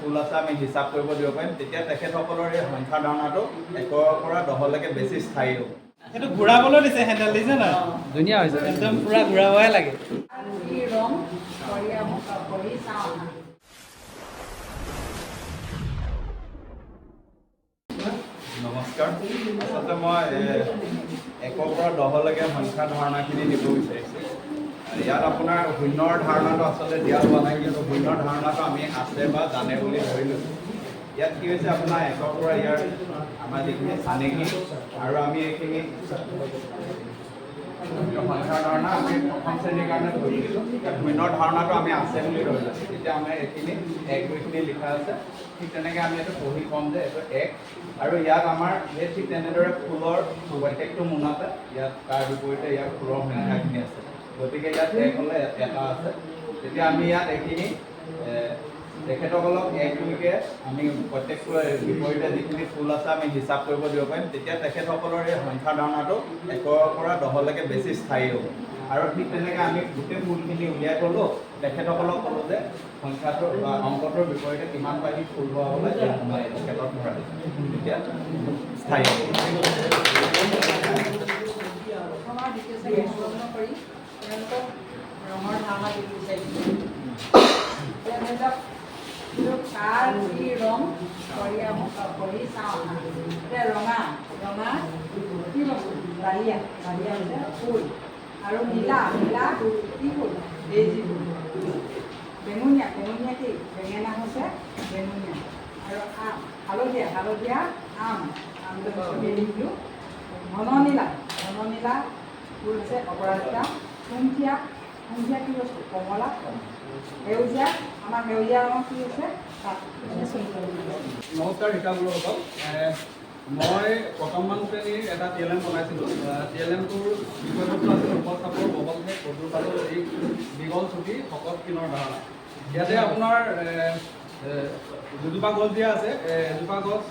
ফুল আছে, আমি হিচাপ কৰিব দিব পাৰিম। তেতিয়া তেখেতসকলৰ এই সংখ্যা ধাৰণাটো 1ৰ পৰা 10লৈকে বেছি স্থায়ী হ'ব। সেইটো ঘূৰাবলৈ দিছে হেণ্ডেল, দিছে নাই? ধুনীয়া হৈছে। একদম পুৰা ঘূৰাবহে লাগে। কি ৰং কৰি আহোঁ, কৰি চাওঁ আহা। নমস্কাৰ। আচলতে মই 1ৰ পৰা 10লৈকে সংখ্যা ধাৰণাখিনি দিব বিচাৰিছোঁ। ইয়াত আপোনাৰ শূন্যৰ ধাৰণাটো আচলতে দিয়া হোৱা নাই, কিন্তু শূন্যৰ ধাৰণাটো আমি আছে বা জানে বুলি ধৰি লৈছোঁ। ইয়াত কি হৈছে, আপোনাৰ একৰ পৰা ইয়াৰ আমাৰ যিখিনি চানেকি আৰু আমি এইখিনি সংখ্যাৰ ধাৰণা আমি প্ৰথম শ্ৰেণীৰ কাৰণে ধৰি দিছোঁ। ইয়াত শূন্যৰ ধাৰণাটো আমি আছে বুলি ধৰি লৈছোঁ। তেতিয়া আমাৰ এইখিনি এক, দুইখিনি লিখা আছে। ঠিক তেনেকৈ আমি এইটো পঢ়ি ক'ম যে এইটো এক। আৰু ইয়াত আমাৰ সেই ঠিক তেনেদৰে ফুলৰ প্ৰত্যেকটো মোনাতে ইয়াত তাৰ বিপৰীতে ইয়াত ফুলৰ সংখ্যাখিনি আছে। গতিকে ইয়াত এক হ'লে এটা আছে। তেতিয়া আমি ইয়াত এইখিনি তেখেতসকলক এক, দুইকে আমি প্ৰত্যেকটো বিপৰীতে যিখিনি ফুল আছে আমি হিচাপ কৰিব দিব পাৰিম। তেতিয়া তেখেতসকলৰ এই সংখ্যা ধাৰণাটো 1ৰ পৰা 10লৈকে বেছি স্থায়ী হ'ব। আৰু ঠিক তেনেকৈ আমি গোটেই ফুলখিনি উলিয়াই থ'লোঁ, তেখেতসকলক ক'লোঁ যে সংখ্যাটোৰ বা অংকটোৰ বিপৰীতে কিমান পাহি ফুল ভৰাবলৈ ইয়াত সোমাই তেখেতক ভৰাই তেতিয়া স্থায়ী হ'ব। প্ৰথম আৰু দ্বিতীয় শ্ৰেণী সংলগ্ন কৰি তেওঁলোকক ৰঙৰ ধাৰণা দিব বিচাৰিছোঁ। এতিয়া ধৰি লওক, এইটো কাৰ কি ৰং কৰি আহোঁ, কৰি চাওঁ আহা। এতিয়া ৰঙা, ৰঙা কি বস্তু? ডালিয়া, ডালিয়া হৈছে ফুল। আৰু নীলা, নীলা কি ফুল? ডেইজি ফুল। বেঙুনীয়া, বেঙুনীয়া কি? বেঙেনা হৈছে বেঙুনীয়া। আৰু আম, হালধীয়া, হালধীয়া আম, আমটো ছবি দিলোঁ। ঘন নীলা, ঘন নীলা ফুল হৈছে অপৰাজিতা। সুমথিয়া, সুমথিয়া কি বস্তু? কমলা। সেউজীয়া, আমাৰ সেউজীয়া ৰঙৰ কি হৈছে? তাত। নমস্কাৰ শিক্ষাগুৰুসকল। মই প্ৰথমমান শ্ৰেণীৰ এটা টিএলএম বনাইছিলোঁ। টিএলএমটোৰ বিষয়বস্তু আছিল ওখ চাপৰ, বহল ঠেক, গধুৰ পাতল, দীঘল চুটি, শকত ক্ষীণৰ ধাৰণা। ইয়াতে আপোনাৰ এ, এ, দুজোপা গছ দিয়া আছে, এজোপা গছ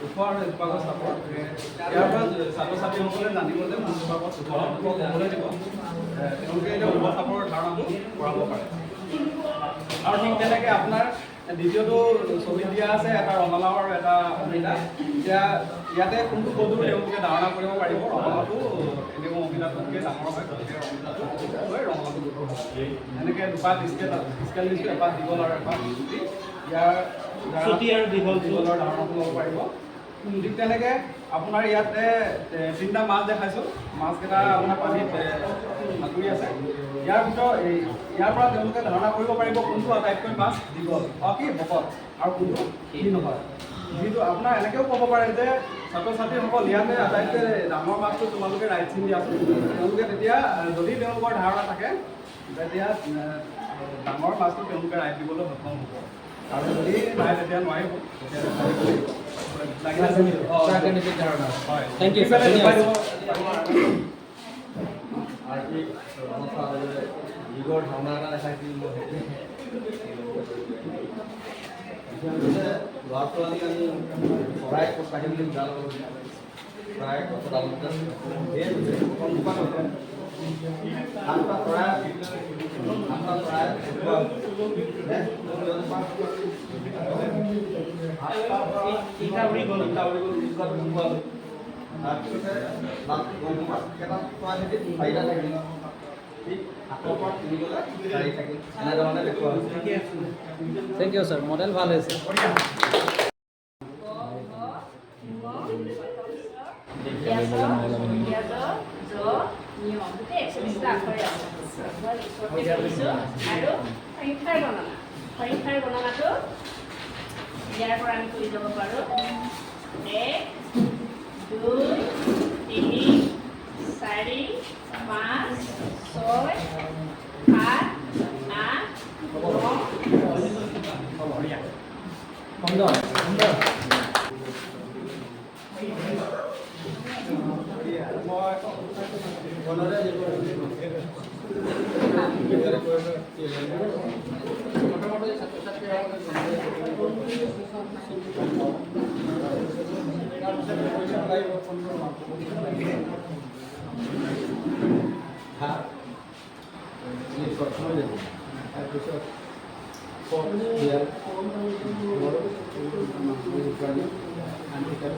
ওখ আৰু এজোপা গছ চাপৰ। ইয়াৰ পৰা ছাত্ৰ ছাত্ৰীসকলে জানিব যে কোনজোপা গছ ওখ, তেওঁলোকক ক'বলৈ দিব। তেওঁলোকে এতিয়া ওখ চাপৰ ধাৰণাটো কৰাব পাৰে। আৰু ঠিক তেনেকৈ আপোনাৰ দ্বিতীয়টো ছবিত দিয়া আছে এটা ৰঙালাও আৰু এটা অমিতা। এতিয়া ইয়াতে কোনটো গধুৰ তেওঁলোকে ধাৰণা কৰিব পাৰিব। ৰঙালাওটো এনেও অমিতাটোতকৈ ডাঙৰ হয়, গতিকে অমিতাটো হয়, ৰঙালাওটো গধুৰ হ'ব। এনেকৈ দুপাত স্কেল স্কেল দিছোঁ, এপাত দীঘল আৰু এপাত চুটি। ইয়াৰ দ্বাৰা চুটি আৰু দীঘল। দীঘলৰ ধাৰণাটো ল'ব পাৰিব। ঠিক তেনেকৈ আপোনাৰ ইয়াতে তিনিটা মাছ দেখাইছোঁ। মাছকেইটা আপোনাৰ পানীত সাঁতুৰি আছে। ইয়াৰ ভিতৰত ইয়াৰ পৰা তেওঁলোকে ধাৰণা কৰিব পাৰিব কোনটো আটাইতকৈ মাছ দীঘল, অ কি শকত আৰু কোনটো ক্ষীণ হয়। যিটো আপোনাৰ এনেকৈও ক'ব পাৰে যে ছাত্ৰ ছাত্ৰীসকল, ইয়াতে আটাইতকৈ ডাঙৰ মাছটো তোমালোকে ৰাইট চিন দিয়াচোন। তেওঁলোকে তেতিয়া যদি তেওঁলোকৰ ধাৰণা থাকে, তেতিয়া ডাঙৰ মাছটো তেওঁলোকে ৰাইট দিবলৈ সক্ষম হ'ব। আৰু যদি নাই, তেতিয়া নোৱাৰিব, তেতিয়া দেখাই দিব লাগিব। লাগি আছে নেকি? অ, প্ৰাকৃতিক ধাৰণা। হয়। Thank you, sir. পিছফালে দেখুৱাই দিব। আৰু কি যুগৰ ধাৰণা এটা দেখাইছিল। মই সেইটোৱে ল'ৰা ছোৱালীক আমি চৰাই ক'ত থাকে বুলি সোধা লগে লগে চৰাই গছৰ ডালতে ধেৰ প্ৰথম হৈছে। সাতটা চৰাই আছিল, সাতটা চৰাই দেখুওৱা হৈছে। তিনিটা উৰি গ'ল। তিনিটা উৰি গ'ল, উৰি যোৱাটো দেখুৱালোঁ। তাৰপিছতে লাষ্ট গম কেইটা চৰাই থাকিল? চাৰিটা থাকিল। ঠিক 7ৰ পৰা 3 গ'লে চাৰি থাকিল। এনেধৰণে দেখুওৱা হৈছে। ঠিকে আছে। Thank you, sir. Model ভাল হৈছে। গ, ঘ, ঙ, জ, জ, ঞ, গোটেই 41টা আখৰে আছে। মই ওচৰতে কৰিছোঁ। আৰু সংখ্যাৰ গণনা, সংখ্যাৰ গণনাটো ইয়াৰ পৰা আমি কৰি যাব পাৰোঁ। এক, দুই, তিনি, চাৰি, পাঁচ, ছয়, সাত, আঠ, ন। সুন্দৰ, সুন্দৰ। মই ফোনতে দিব। প্ৰথমতে ছাত্ৰ ছাত্ৰীসকলে, তাৰপিছত পইচা লাগিব। ফোনটো। নহয় জানো? তাৰপিছত ইয়াৰ আমি এতিয়া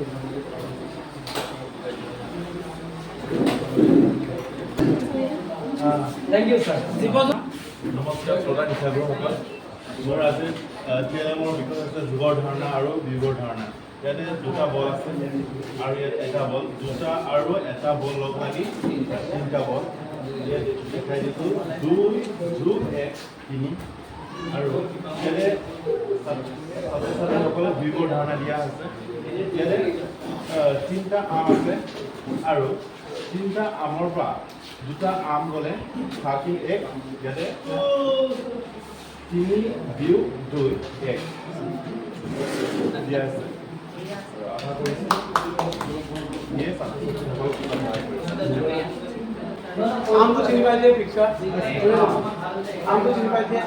thank you sir. নমস্কাৰ শ্ৰোতা শিক্ষাগুৰুসকল, মোৰ আজি টি এল এমৰ বিষয় হৈছে যোগৰ ধাৰণা আৰু বিয়োগৰ ধাৰণা। ইয়াতে দুটা বল আছে আৰু ইয়াত এটা বল, দুটা আৰু এটা বল লগ লাগি তিনিটা বল। ইয়াত দেখাই দিছোঁ 2 যোগ 1 3। আৰু ইয়াতে ছাত্ৰ ছাত্ৰীসকলে বিয়োগৰ ধাৰণা দিয়া হৈছে। ইয়াতে তিনিটা আম আছে আৰু তিনিটা আমৰ পৰা দুটা আম গ'লে থাকিল 1। ইয়াতে 3 বিয়োগ 2 1 দিয়া আছে। আশা কৰিছোঁ ইয়ে ছাত্ৰ ছাত্ৰীসকলক সহায় কৰিব। আমটো চিনি পাইছে? পিকচাৰ আমটো চিনি পাইছে?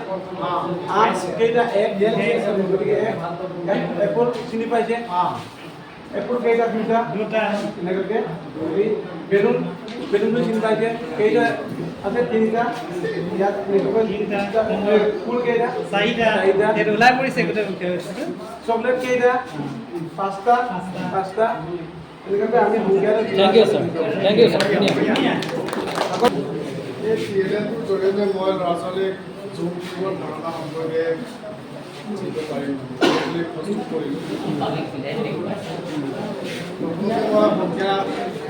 আম কেইটা? 1। গতিকে 1। এপল চিনি পাইছে? এপল কেইটা? দুটা। দুটা। এনেকুৱাকে বেলুন, বেলুনটো চিনি পাইছে? কেইটা আছে? তিনিটা। ইয়াত তিনিটা। ফুল কেইটা? চাৰিটা। চাৰিটা। সেইটো ওলাই পৰিছে গোটেই মুখে। চকলেট কেইটা? পাঁচটা। পাঁচটা। এনেকুৱাকে আমি সংখ্যা। Thank you sir, thank you sir. ধুনীয়া। এই টি এল এমটোৰ জৰিয়তে মই ল'ৰা ছোৱালীক যোগ বিয়োগৰ ধাৰণা সম্পৰ্কে দিব পাৰিম বুলি প্ৰস্তুত কৰিলোঁ। প্ৰথমতে মই সংখ্যা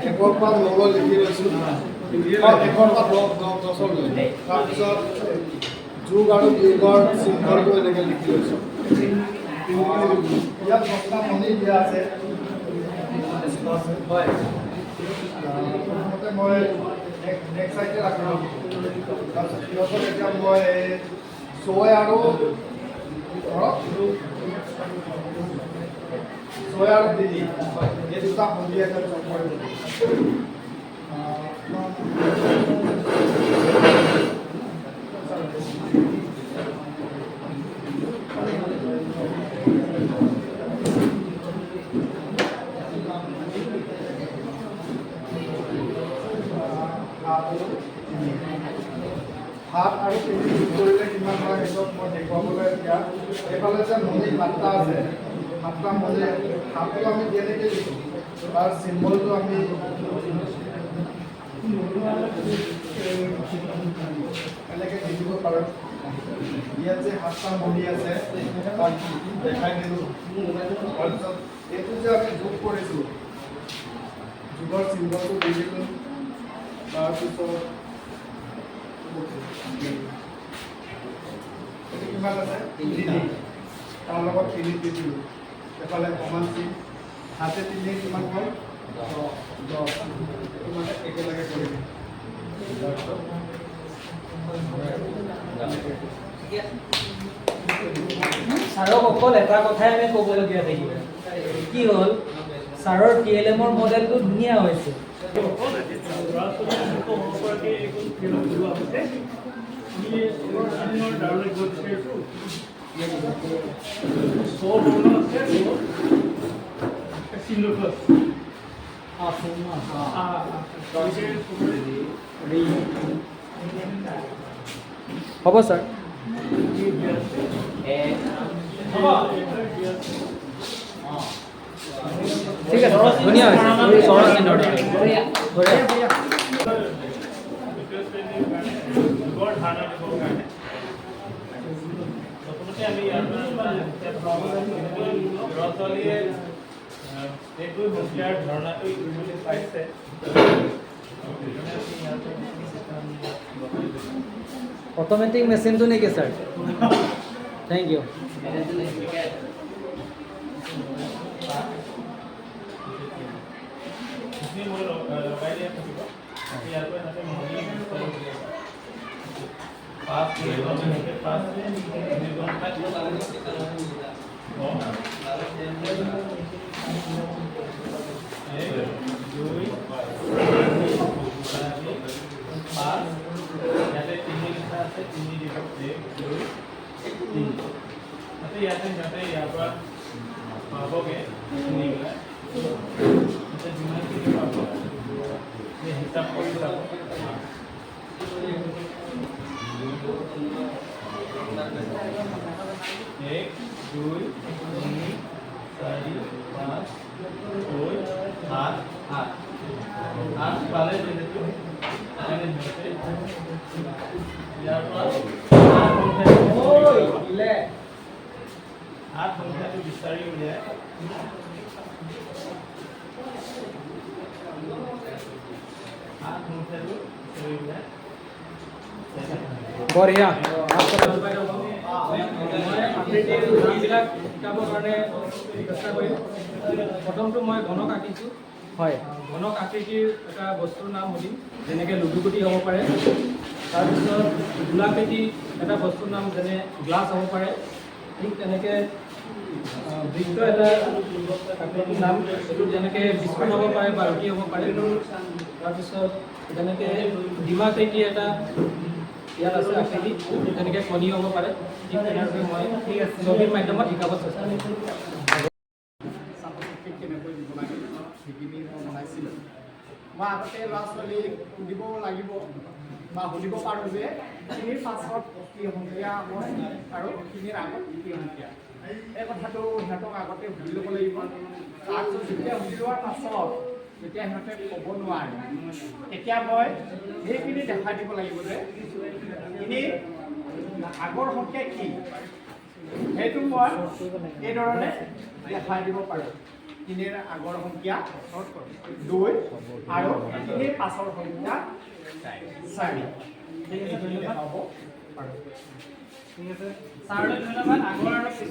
1ৰ পৰা 9লৈ লিখি লৈছোঁ, 1ৰ পৰা 10, 10লৈ। তাৰপিছত যোগ আৰু বিয়োগৰ চিহ্নটো এনেকৈ লিখি লৈছোঁ। ইয়াত 10টা মণি দিয়া আছে। হয়। প্ৰথমতে মই এক চাইডে ৰাখিলোঁ। তাৰপিছত সিহঁতক এতিয়া মই 6 আৰু ধৰক 6 আৰু 3, এই দুটা সংগী এটা যোগ কৰিব। 7 আৰু 3, 7 আৰু 3 যোগ কৰিলে কিমান হয় সেইটো মই দেখুৱাবলৈ। এতিয়া এইফালে যে মণি 7টা আছে, 7টা মণি, 7টো আমি কেনেকৈ লিখোঁ তাৰ চিম্বলটো আমি এনেকৈ লিখিব পাৰোঁ। ইয়াত যে 7টা মণি আছে তাক দেখাই দিলোঁ। তাৰপিছত এইটো যে আমি যোগ কৰিছোঁ, যোগৰ চিম্বলটো দি দিলোঁ। তাৰপিছত এইটো কিমান আছে? 3। তাৰ লগত 3 দি দিলোঁ। এফালে সমান চিন। 7-এ 3 কিমান হ'ল? 10। এইটো মানে একেলগে কৰিম। তাৰপিছত ছাৰক অকল এটা কথাই আমি ক'বলগীয়া থাকিব। কি হ'ল, ছাৰৰ টি এল এমৰ মডেলটো ধুনীয়া হৈছে। ল'ৰা ছোৱালীৰ মুক্ত হ'ব পৰাকৈ এইখন খেলত ওলোৱা হৈছে। আমি চিহ্নৰ ধাৰণা দিব বিচাৰিছোঁ। ছ বৰ্ণ আছে, চিহ্নটো আছে। চিহ্ন আছে। গতিকে চবৰে হ'ব ছাৰ। হ'ব। ঠিক আছে, ধুনীয়া হৈছে। স্বৰ চিহ্নৰ বঢ়িয়া। দ্বিতীয় শ্ৰেণীৰ কাৰণে যোগৰ ধাৰণা দিবৰ কাৰণে প্ৰথমতে আমি ইয়াৰ পৰা ল'ৰা ছোৱালীয়ে এইটো সংখ্যাৰ ধাৰণাটো ইতিমধ্যে পাইছে। সেইকাৰণে আমি ইয়াৰ পৰা লগাই দিছোঁ। অট'মেটিক মেচিনটো নেকি ছাৰ? Thank you. সেইখিনি মই লগাই দিয়া থাকিব। ইয়াৰ পৰা সিহঁতে মণি বিচাৰি উলিয়াব। 5 এনেকৈ 5 1 2 3 4 5। ইয়াতে 3 লিখা আছে, 3 দিব। 1 2 3। তাতে ইয়াতে সিহঁতে ইয়াৰ পৰা পাবগৈ নি পেলাই। তাতে যিমানখিনি পাব সেই হিচাপ কৰি চাব। এক, দুই, তিনি, চাৰি, পাঁচ, ছয়, সাত, আঠ। আঠ পালে যিহেতু, সেইকাৰণে সিহঁতে ইয়াৰ পৰা আঠ সংখ্যাটো, আঠ সংখ্যাটো বিচাৰি উলিয়াই আঠ সংখ্যাটো বিচাৰি উলিয়াই। বঢ়িয়া। মই আকৃতিৰ নামবিলাক শিকাবৰ কাৰণে চেষ্টা কৰিম। প্ৰথমটো মই ঘনক আঁকিছোঁ। হয়, ঘনক আকৃতিৰ এটা বস্তুৰ নাম সুধিম, যেনেকৈ লুডুগুটি হ'ব পাৰে। তাৰপিছত গোলাকৃতি এটা বস্তুৰ নাম, যেনে গ্লাছ হ'ব পাৰে। ঠিক তেনেকৈ বৃত্ত এটা আকৃতিৰ নাম, এইটো যেনেকৈ বিস্কুট হ'ব পাৰে বা ৰুটি হ'ব পাৰে। তাৰপিছত যেনেকৈ ডিমাকৃতি এটা ইয়াত আছে আকৃতি, তেনেকৈ কণী হ'ব পাৰে। ঠিক তেনেদৰে মই ছবিৰ মাধ্যমত শিকাব চেষ্টা কৰিম। ছাত্ৰ ছাত্ৰীক কেনেকৈ দিব লাগে সেইখিনি মই বনাইছিলোঁ। মই আগতে ল'ৰা ছোৱালীক সুধিব লাগিব বা সুধিব পাৰোঁ যে তিনিৰ পাছত কি সংখ্যা হয় আৰু তিনিৰ আগত কি সংখ্যা, এই কথাটো সিহঁতক আগতে সুধি ল'ব লাগিব। তাৰপিছত যেতিয়া সুধি লোৱাৰ পাছত যেতিয়া সিহঁতে ক'ব নোৱাৰে, তেতিয়া মই সেইখিনি দেখাই দিব লাগিব যে তিনি আগৰ সংখ্যা কি, সেইটো মই এইধৰণে দেখাই দিব পাৰোঁ। তিনিৰ আগৰ সংখ্যা 2 আৰু তিনিৰ পাছৰ সংখ্যা 4, এইখিনি দেখাব পাৰোঁ। ঠিক আছে, ছাৰলৈ ধন্যবাদ। আগৰ আৰু পিছৰ